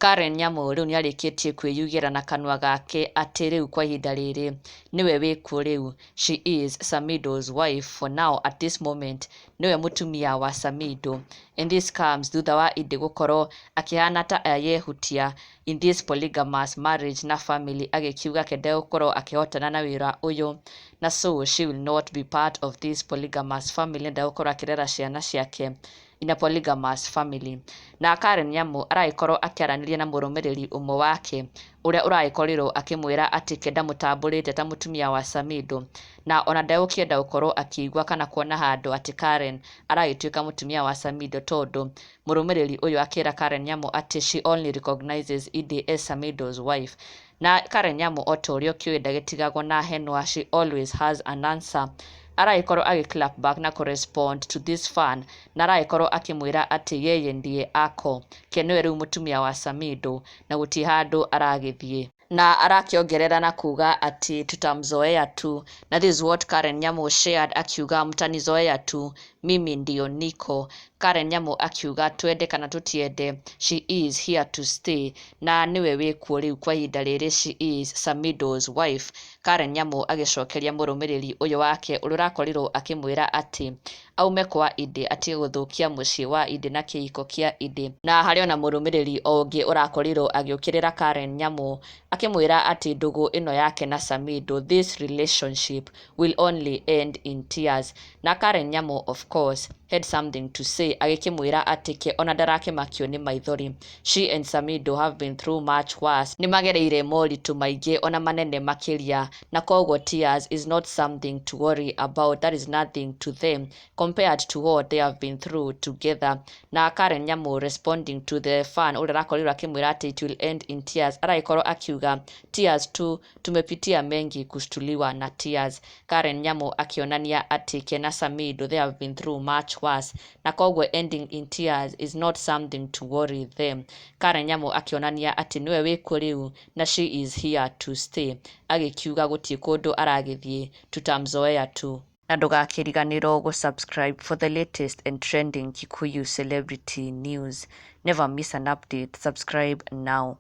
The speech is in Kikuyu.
Karen Nyamu rĩu nĩarĩkĩtie kwĩyugĩra na kanua gake atĩ rĩu kwa ihinda rĩrĩ nĩwe wĩkuo rĩu. She is Samidoh's wife for now, at this moment nĩwe mũtumia wa Samidoh. And this comes thutha wa Indi gũkorwo akĩhana ta ayehutia in this polygamous marriage na family, agĩkiuga ke ndegũkorwo akĩhotana na wĩra ũyũ, na so she will not be part of this polygamous family, ndegũkorwo akĩrera ciana ciake in a polygamous family. Na Karen Nyamu aragĩkorwo akĩaranĩria na mũrũmĩrĩri ũmwe wake ũrĩa ũragĩkorirwo akĩmwĩra atĩ ke ndamũtambũrĩte ta mũtumia wa Samidoh, na ona ndegũkĩenda gũkorwo akĩigua kana kuona handũ atĩ Karen aragĩtuĩka mũtumia wa Samidoh, tondũ mũrũmĩrĩri ũyũ akĩra Karen Nyamu atĩ she only recognizes Indi as Samidoh's wife. Na Karen Nyamu, o ta ũrĩa ũkĩũĩ, ndagĩtigagwo na henwa, she always has an answer. Aragĩkorwo agĩ clap back na correspond to this fan, na aragĩkorwo akĩmwĩra atĩ yeye ndiye ako ke nĩwe rĩu mũtumia wa Samidoh na gũtirĩ handũ aragĩthiĩ, na arakĩongerera na kuga atĩ tutamzoea tu. Na this is what Karen Nyamu shared, akiuga, "Mtanizoea tu, mimi ndio niko." Karen Nyamu akiuga twende kana tũtiende, she is here to stay, na nĩwe wĩkuo rĩu kwa ihinda rĩrĩ, she is Samidoh's wife. Karen Nyamu agĩcokeria mũrũmĩrĩri ũyũ wake ũrĩa ũrakorirwo akĩmwĩra atĩ aume kwa Indi, atige gũthũkia mũciĩ wa Indi na kĩhiko kĩa Indi. Na harĩ ona mũrũmĩrĩri o ũngĩ ũrakorirwo agĩũkĩrĩra Karen Nyamu akĩmwĩra atĩ ndũgũ ĩno yake na Samidoh, this relationship will only end in tears. Na Karen Nyamu of course had something to say, agĩkĩmwĩra atĩ ke ona ndarakĩmakio nĩ maithori. She and Samidoh have been through much worse, nĩ magereire moritũ maingĩ ona manene makĩria, na koguo tears is not something to worry about, that is nothing to them compared to what they have been through together. Na Karen Nyamu responding to the fan ũrĩa ũrakorirwo akĩmwĩra atĩ it will end in tears, aragĩkorwo akiuga, "Tears tu, tumepitia mengi kushtuliwa na tears." Karen Nyamu akĩonania atĩ ke na Samidoh, they have been through much worse, na koguo ending in tears is not something to worry them. Karen Nyamu akĩonania atĩ nĩwe wĩkuo rĩu na she is here to stay, agĩkiuga gũtirĩ kũndũ aragĩthiĩ, tutamzoea tu. Na ndũgakĩriganĩrwo gũ-subscribe for the latest and trending Kikuyu celebrity news. Never miss an update. Subscribe now.